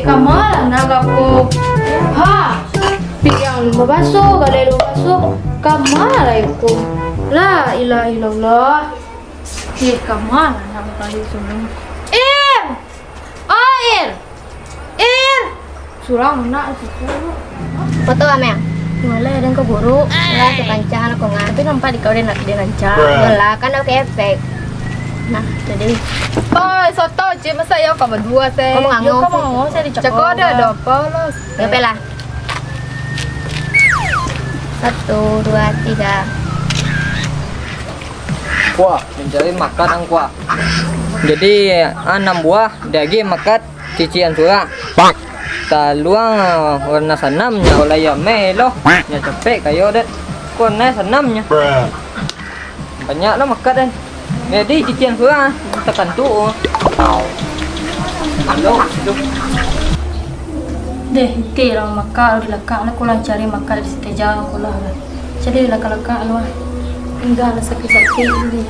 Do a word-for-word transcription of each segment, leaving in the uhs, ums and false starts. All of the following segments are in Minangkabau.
Kama lah nak ko? Ha, piriang limo basuah, gadai limo basuah. Kama lah iko? La ilaha illallah. Eh, kama lah nak bakali surang. Ir! Oh, Ir! Ir! Surang nak situ. Foto, Amel. Boleh, den ko buruk. Lah, tu kancang lah ko ngan. Tapi nampak di kau dia nak, dia rancak. Yolah, kan dah pakai efek. Nah, jadi. Oi, soto, Cik, masa yo kau berdua, seh? Kau mengango, yo, kau seh. Mengango, seh, dicakap. Cakap ada, ada apa lah. Yo, pelah. Satu, dua, tiga. Wah, mancari makan ang kuah. Jadi, anam buah, diagiah makan cician surang. Taluang, ah, warna sanamnya, oleh yo meh lo. Nyo capek kayo dek. Kok naik sanamnya? Banyak lah makan den. Jadi cician surang, ah, takantuk. Aduh, aduh. Deh, iti lah makan, di lakak lah, kulah cari makan di si Teja, kulah lah. Jadi lakak-lakak lah. Tinggal lah sakit-sakit ni.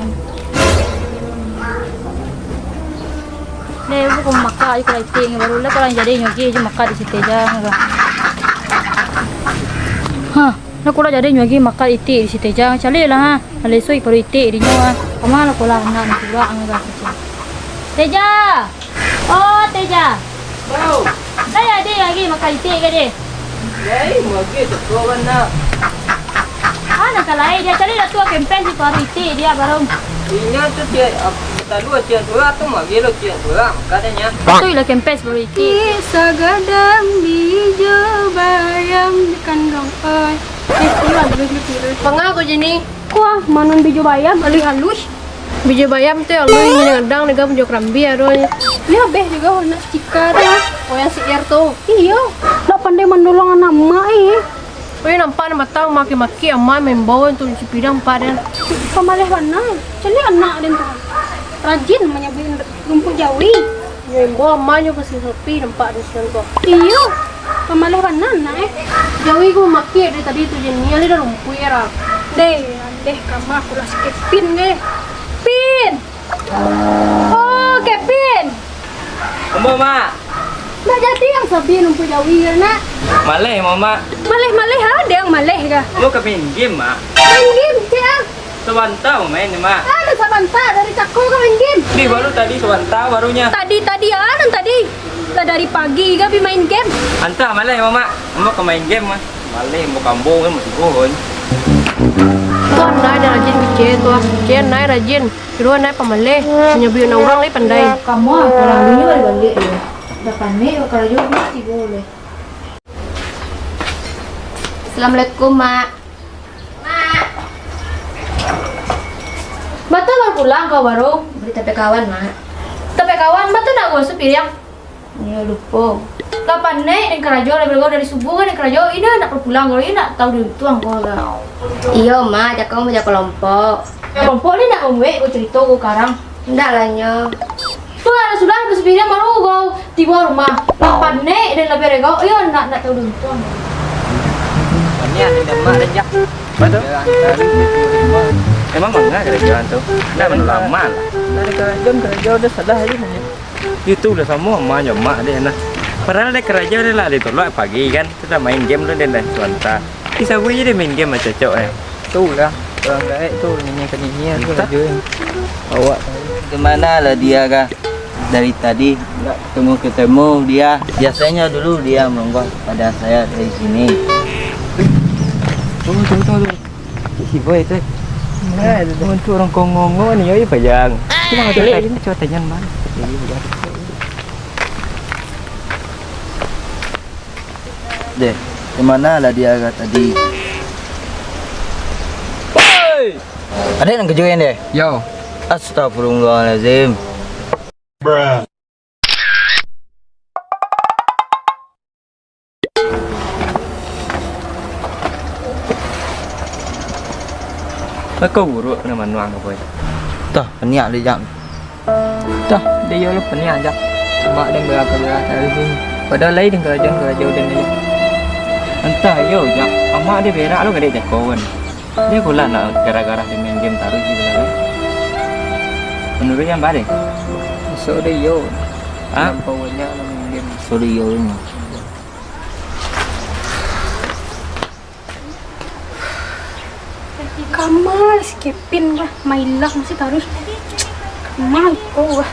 Deh, bukan makan aja kulah iti ni, baru lah kulah jadi nyogi aja makan di si Teja lah. Hah, lah kulah jadi nyogi makan iti di si Teja, cari lah, ha. Alesoi paruik itik dinyo, ah. Kama lah kulah anak ni pulang, ah, Teja. Teja! Oh, Teja! Bau! Dah jadi lagi makan itik ka, deh? Lai, magi teko bana. Ah, nak kalai dia cari lah tu kempes di paruik itik dia, barung. Inyo tu tiap, ap-, talu tiap surang tu magi lo tiap surang, katanya. Tu lah kempes paruik itik. Ih, sagadang bijo bayam di kandang, oi. Eh, kulah, duit lu kira. Pangah ko jini. Kuah, manon bijo bayam, aluih-aluih. Bijo bayam tu aluih, gadang, dek punyo karambia, aduh. Yo, abih juo nak stika tu, ah. Oh, yang si Ir tu. Iyo, ndak pandai manolong anak mak, eh. Weh, nampak ni matang, maki-maki amak membau tu si Pidang, Pak, den. Pamaleh bana. Caliak anak den tu. Rajin manyabuik rumpuik jawi. Yo, imbau amak nyo pasti sepi nampak di sinan tu. Iyo, pamaleh bana anak, eh. Jawi ku maki dari tadi tu, Jenny, alih dah rumpuik, yo, lah. Deh, alih kama, kulah si Kevin, deh. Pin! Oh, Kevin! Ambo, Mak. Ndak jadi ang sabi rumpuik jawi, yo, nak? Maleh, Mak. Maleh-maleh, ah, den maleh kah? Ambo ka main game, Mak. Main game, cek, ah. Sabanta main ni, Mak. Ah, dah sabanta, dari cako ka main game. Dih, baru tadi sabanta, barunya. Tadi, tadi, ah, nan tadi. Lah dari pagi ka pi main game. Antah, maleh, Mak. Ambo ka main game, Mak. Maleh, ambo kambung kan, masih gohon. Tu anai dah rajin kecil tu, ah. Kecil anai rajin. Kiro anai pamaleh. Manyabuik anak urang lai pandai. Kamu apa lalunya balik-balik dia? Dah panik, karajo mati boleh. Assalamualaikum, Mak. Mak. Batua baru pulang kau baru? Bali tapek kawan, Mak. Tapek kawan, batua ndak basuah piriang? Iyo, lupo. Lah panek den karajo, lah balagu dari subuh kan den karajo, indak nak pulang, kalau indak tahu di untuang kau lah. Iyo, Mak, cako mau cako kelompok. Kelompok ni nak mamuek kau carito kau karang. Ndak lah nyo. Tu lah, sudah, ka sapiriang baru kau tibo rumah. Lah panek den lah balagu, iyo, nak, nak tahu di untuang. Ini ada lemak aja. Betul. Emang manga kerajaan tu? Ndak lama lah. Ndak ada kerajaan, kerajaan udah salah aja. Itu lah samo ama jo mak deh nah. Padahal dek karajo deh lah ditolak pagi kan. Sudah main game tu deh lah sabanta. Di sabuik je deh main game lah cocok eh. Tu lah, urang gaek tu, niniak ka niniak tu. Entah. Rajo ni. Awak. Kemana lah dia kah? Dari tadi nggak ketemu-ketemu dia. Biasanya dulu dia melonggok pada saya dari sini. Tunggu, tunggu, tunggu. Si boy tu. Nah, itu untuk orang Kongo ni, oi pajang. Cuma tu ini cuacanya mana? Deh, kemana lah dia tadi? Hei! Ada yang kejuin deh? Yo. Astagfirullahalazim. Kau buruk kena manuang kau, boy. Tah, paniak deh, Jak. Tah, deh, yo, yo, paniak, Jak. Amak deh berak-berak dari sini. Padahal lain deh kerajaan-kerajaan deh, Jak. Entah, yo, Jak. Amak deh berak lo kadek jakoan. Dia pula nak gara-gara dia main game taruh di belakang. Menurut yang baik. Masuk deh, yo. Hah? Lampau banyak lah main game. Sorry, yo, ini. Kama si Kevin lah, mailang si taruih. Kama iko lah.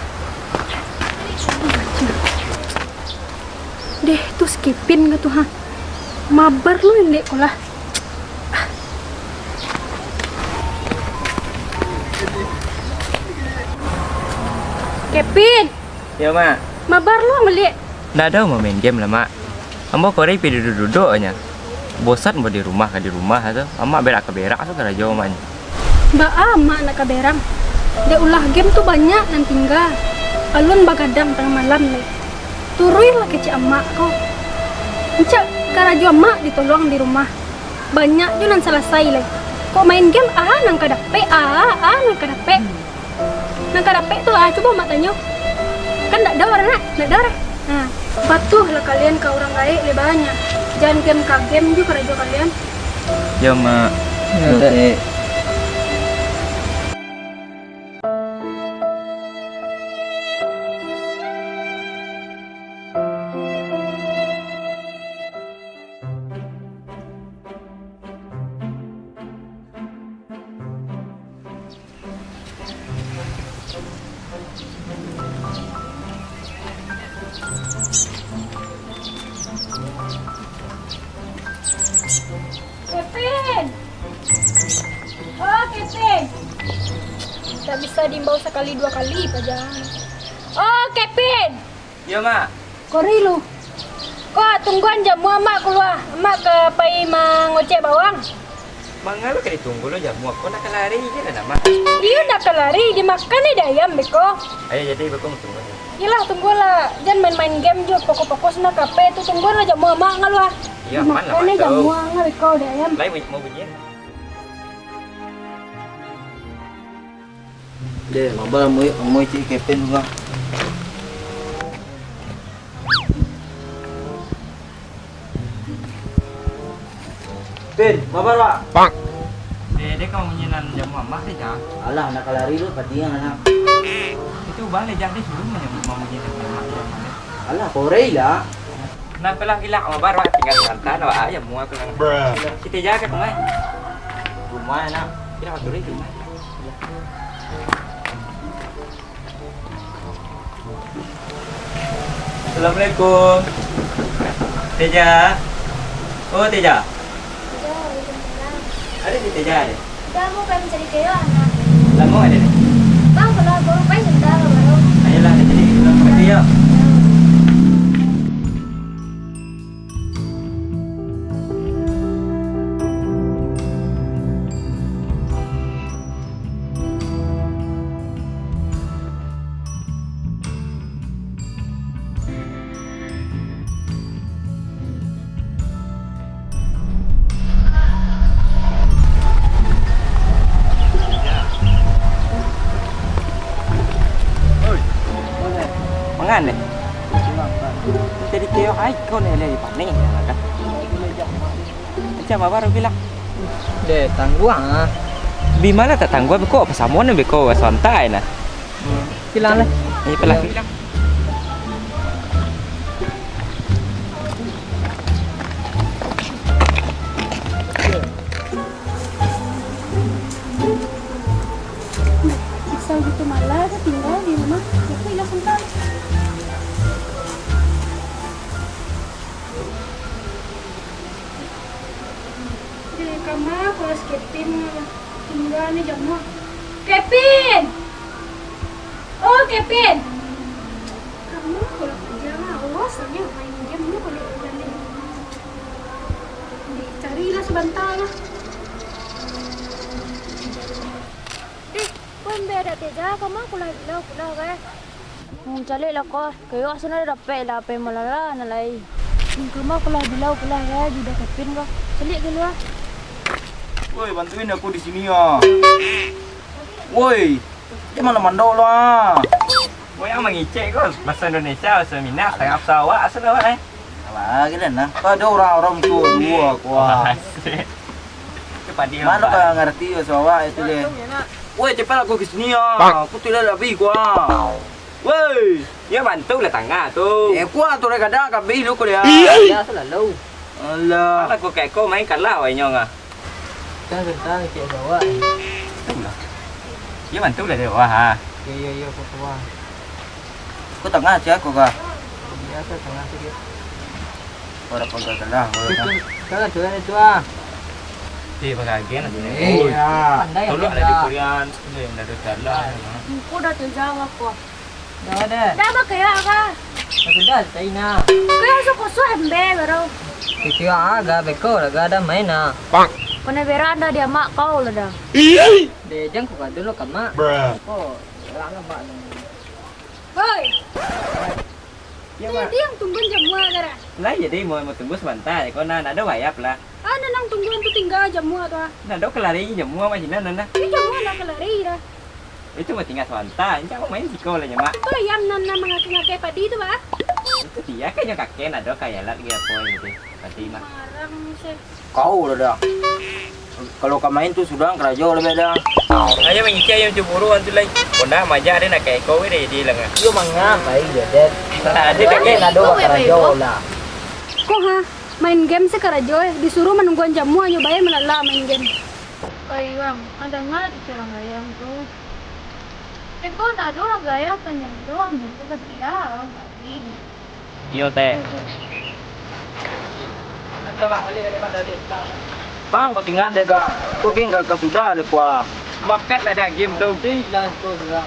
Deh, tu si Kevin ka tu, ha. Mabar lo elek ko lah. Kevin! Yo, Mak. Mabar lo baliak. Ndak ado mau main game lah, Mak. Ambo ko hari pai duduak-duduak nyo. Bosan ambo di rumah ka di rumah tu. Amak berak ka berak tu karajo amaknyo. Baa amak nak ka berang? Dek ulah game tu banyak nan tingga. Alun bagadang tangah malam lai. Turuilah kecek amak ko. Encak karajo amak ditolong di rumah. Banyak jo nan salasai lai. Kok main game, a nan ka dapek, a, a nan ka dapek. Nan ka dapek tu a, cubo amak tanyo. Kan ndak ado urang nak, ndak ado urang. Nah, patuahlah kalian ka urang gaek lebarnyo. Jan game ka game jo karajo kalian. Yo, Mak. Yo, Dek. Kevin! Oh, Kevin! Tak bisa diimbau sakali dua kali, paja. Oh, Kevin! Yo, Mak. Kori lu. Ko, tungguan jamu amak kalua. Amak ka pai mangocek bawang. Manga lo ka ditunggu lo jamu, ko nak ka lari je lah, Mak. Iyo, nak ka lari, dimakan dek ayam beko. Ayo, jadi beko tunggu. Iyolah, tunggulah. Jan main-main game jo, fokus-fokus nak ka P tu. Tunggulah jamu amak kalua. Iyo, aman lah, Mak. Dimakan dek jamu amak beko dek ayam. Lai, mau bunyi. Deh, mabar amuah, amuah cik Kevin tu lah. Pin, mabar, Pak. Pak. Deh, deh, kamu nyinan jamu amak deh, Jah. Alah, nak ka lari lu, padiang anak. Itu ubah leh, Jah, deh, suruh nyinan jamu amak, nyinan jamu amak, Jah. Alah, korei lah. Nah, pelah gila, mabar, Pak, tinggal sebentar, Pak, jamu aku nang. Kita jaga ke rumah. Rumah, nak. Kita turun ke rumah. Assalamualaikum. Teja. Oh, Teja. Ada di Teja ada? Udah, aku pengen cari Teo, anak. Lama ada ni? Tahu kalau aku pengen udah, baru. Ayolah, jadi kita pergi, yuk. Mangan deh. Jadi keo ai kau ni lagi panih. Macam apa baru bilang? Deh, tangguang ah. Bimana tak tangguang, beko apa samo ni, beko santai nah. Hilang lah. Ini pelah. Hilang. Bisa gitu malah, tinggal di rumah. Aku hilang santai. Deh, kama kalau si Kevin tingga ni jamuah. Kevin! Oh, Kevin! Kama kalau kerja lah, awas saja main game ni kalau udah ni. Deh, carilah sebentar lah. Deh, kau ambil adak Teja, kama kalau bilau pulang, eh? Hmm, caliak lah ko. Kayok asa nak dapek lah, apo malala nak lai. Hmm, kama kalau bilau pulang, eh, judah Kevin ko. Caliak kalua. Woi, bantuin aku di sini, ah. Woi, jangan malah mandok lo, ah. Woi, yang mangicek ko, bahasa Indonesia, bahasa Minang, tangah pesawat, asal awak, eh? Alah, kalian lah. Kau ada orang-orang tua dua, kuah. Wah, asik. Itu padi. Mana kau yang ngerti bahasa awak itu, deh? Woi, cepat aku ke sini, ah. Aku tidak habis, kuah. Woi, yo bantu lah tangah tu. Eh, kuah tu, rek, kadang kabih lu kuliah. Iyo, selalu. Alah. Alah, kok kayak kau main kalah wai nyong ah. Kan kentang cek bawah. Itulah. Yo bantu lah di bawah ah. Iyo, iyo, iyo, kau kuah. Kau tangah cek aku kah? Biasa tangah sikit. Kau dah pegang kalah, kau dah. Itu, salah tu kan itu ah. Eh, pakai agen aja. Eh, oh, iya. Pandai tolong agen lah di dah. Korean, sepuluh yang dah ada kalah. Engkau dah terjawab kau. Dah ada. Dah bakaya kah? Dah sudah, cari nah. Kau yang kosong embe baru. Kecil ah, gak beko lah, gak ada main nah. Kau nak beran dah dia mak kau lah dah. Deh, jangan kau gaduh lo ka mak. Bruh. Kau, lang mak dong. Hoi. Yo, Mak. Jadi yang tungguan jamua kara? Lah, jadi mau, mau tunggu sabanta, kau nah, nak ado bayap lah. Ah, nan tungguan tu tingga jamua tu ah. Nak ado kalari jamua mak Cina, nah, nah. Ini jamua nak kalari dah. Itu mah tingga sabanta, inca mau main siko lah, Mak. Itu ayam nan, nan mangakeh-ngakeh padi tu, Pak. Itu dia kayaknya kakek, nak ado kayalat lagi apa gitu. Padi, Mak. Marang sih. Kau lah dah. Kalau ka main tu sudah karajo lah beda. Ayo mangikik ayam cemburu antu lai. Kona majak ade nak kayak kau dah jadi lah ngah. Yo mangam baik je, Den. Ade kakek nak doa karajo lah. Kok ha, main game se karajo eh, disuruh manungguan jamua nyo bae malala main game. Oi, Bang, ada nggak di orang ayam tu? Eh, kok nak ada orang gaya tanya doang gitu kan? Iyo, Teh. Bang, kau tinggal deh, Kak. Kau tinggal ka sudah deh, kuah. Bakat lah dah game tu. Tinggal tu sudah.